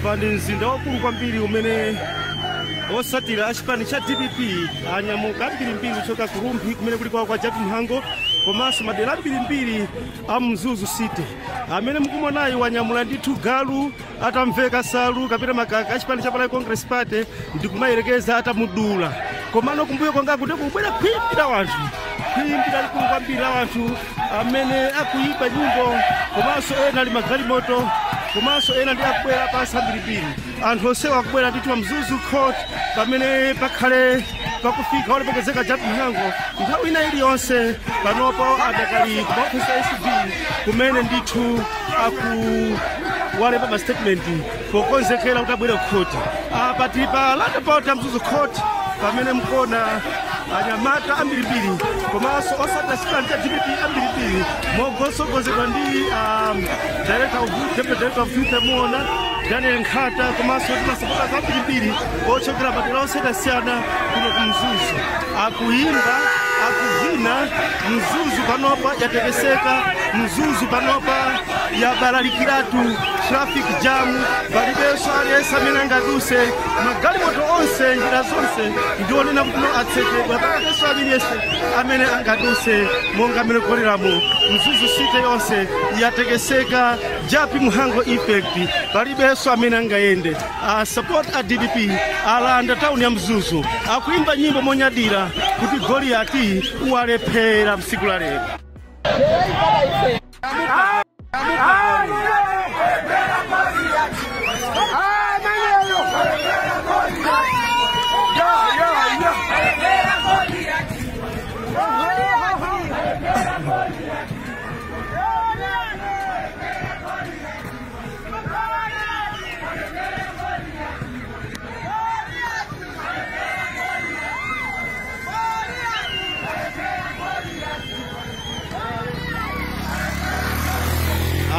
Apa ndi mzinda wakulu kwambiri umene osatira achipani cha DPP anyamuka ambirimbiri kuchoka ku Rumphi kumene kuli kwawo kwa Jappie Mhango komanso madera ambirimbiri a Mzuzu City. Amene mukumonayi wanyamula ndithu galu atamveka salu kapena makaka achipani cha Malawi Congress Party ndikumayerekeza atamudula. Komano kumbuyo kwanga kuti kubwera khwimbi la wanthu, khwimbi lalikulu kwambiri la wanthu amene akuyimba nyimbo komanso ena ali magalimoto komanso ena ndi akubwera pansi ambirimbiri. Anthu onsewa akubwera ndithu pa Mzuzu Court pamene pakhale pakufika olemekezeka Jappie Mhango nthawi ina iliyonse. Panopo adakali ku maofisi a ACB kumene ndithu akuwalemba ma statement pokonzekera kuti abwere ku court. Apa tili pa roundabout ya Mzuzu Court pamene mkuona anyamata ambirimbiri komanso osatira chipani cha DPP ambirimbiri motsogozedwa ndi director of deputy director of youth muona Daniel Nkhata komanso ndi masapota ambirimbiri ochokera madera osiyanasiyana kuno ku Mzuzu akuyimba, akuvina. Mzuzu panopa yatekeseka, Mzuzu panopa yabalalikiratu, traffic jam, palibenso aliyense amene angaduse. Magalimoto onse, njira zonse ndionena kuti atsekedwa, palibenso aliyense amene angaduse monga amene kuoneramo. Mzuzu City yonse yatekeseka, Jappie Mhango effect, palibenso amene angayende. A support a DPP alanda tawuni ya Mzuzu, akuimba nyimbo monyadira kuti Goliati walephera msiku la lero.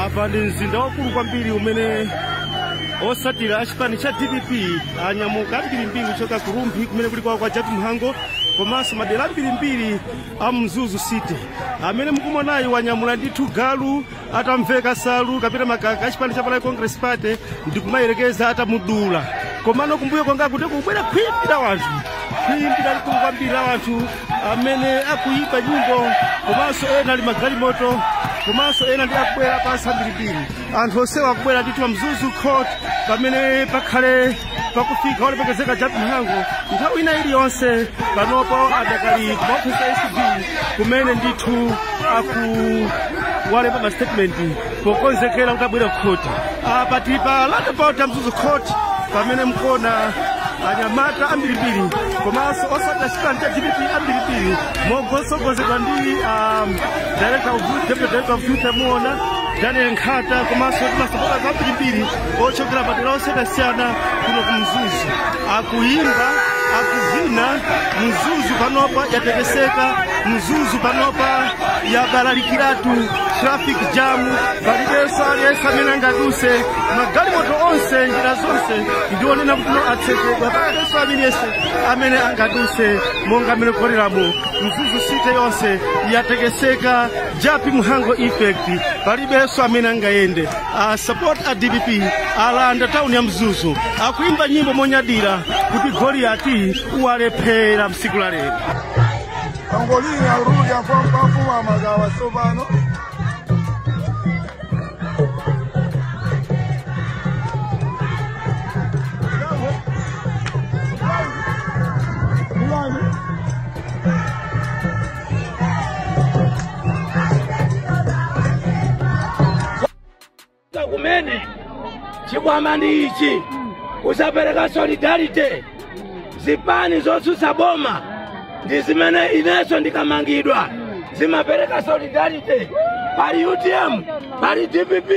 Apa ndi mzinda wakulu kwambiri umene osatira achipani cha DPP anyamuka ambirimbiri kuchoka ku Rumphi kumene kuli kwawo kwa Jappie Mhango komanso madera ambirimbiri a Mzuzu City. Amene mukumonayi wanyamula ndithu galu atamveka salu kapena makaka achipani cha Malawi Congress Party ndikumayerekeza atamudula. Komano kumbuyo kwanga kuti kubwera khwimbi la wanthu, khwimbi lalikulu kwambiri la wanthu amene akuyimba nyimbo komanso ena ali magalimoto komanso ena ndi akubwera pansi ambirimbiri. Anthu onsewa akubwera ndithu pa Mzuzu Court pamene pakhale pakufika olemekezeka Jappie Mhango nthawi ina iliyonse. Panopo adakali ku maofisi a ACB kumene ndithu akuwalemba ma statement pokonzekera kuti abwere ku court. Apa tili pa roundabout ya Mzuzu Court pamene mkuona anyamata ambirimbiri komanso osatira chipani cha DPP ambirimbiri motsogozedwa ndi director of deputy director of youth muona Daniel Nkhata komanso ndi masapota ambirimbiri ochokera madera osiyanasiyana kuno ku Mzuzu akuyimba, akuvina. Mzuzu panopa yatekeseka, Mzuzu panopa yabalalikiratu, traffic jam, palibenso aliyense amene angaduse. Magalimoto onse, njira zonse ndionena kuti atsekedwa, palibenso aliyense amene angaduse monga amene kuoneramo. Mzuzu City yonse yatekeseka, Jappie Mhango effect, palibenso amene angayende. A support a DPP alanda tawuni ya Mzuzu, akuimba nyimbo monyadira kuti Goliati walephera msiku la lero. Pangolini aruja mfuma magawa sobano. Kumene chikwama ndi ichi kusapereka solidarity zipani zotsutsa boma ndi zimene inenso ndikamangidwa zimapereka solidarity. Pali UTM, pali DPP,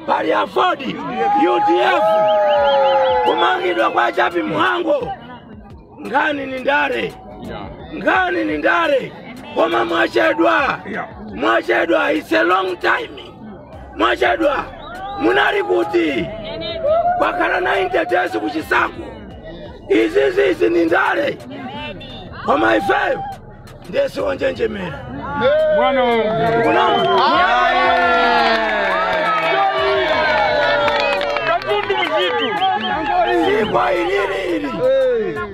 pali AFORD, UDF. Kumangidwa kwa Jappie Mhango nkhani ni ndale, nkhani ni ndale, koma mwachedwa, mwachedwa. It's a long time, mwachedwa. Munali kuti? Kwakhala 90 days kuchisaku. Izizi ni ndale, koma ifeyo ndiye siwonjenjemera. Kunama. Katundu mzitu. Dziko ilili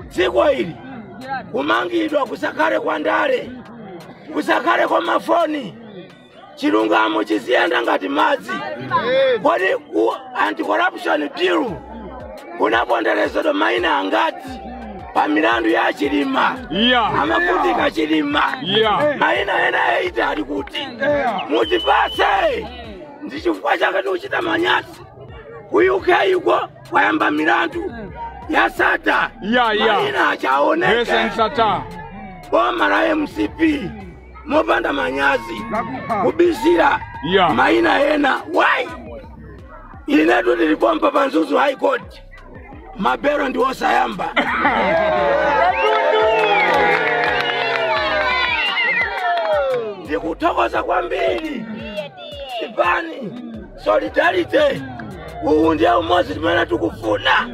dziko ili kumangidwa kusakale kwa ndale, kusakale kwa mafoni, chilungamo chiziyenda ngati madzi. Kodi ku anti-corruption bureau kunaponderezedwa maina angati pa milandu ya Chilima? Amafutika Chilima. Maina ena 8 ali kuti mutipase. Ndi chifukwa chake tikuchita manyazi. Ku UK uko kwayamba milandu ya Sata. Maina achaoneke. Boma la MCP mopanda manyazi kubisira maina ena. Why? Inetu tilipompa pa Mzuzu High Court. Mabero ndi osayamba. Ndikuthokoza kwambiri chipani solidarity. Uwu ndiye umodzi timene tikufuna,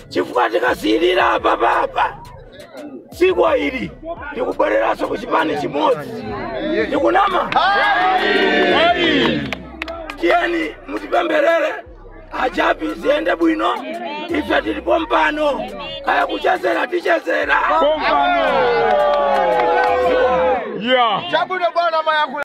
chifukwa tikasiyirira apa papa dziko ili ndikubwereranso ku chipani chimodzi. Ndikunama? Tiyeni mutipemberere achapi ziyende bwino. Ife tilipo mpano, kaya kuchezera tichezera. Chabwino bwana mayankhula.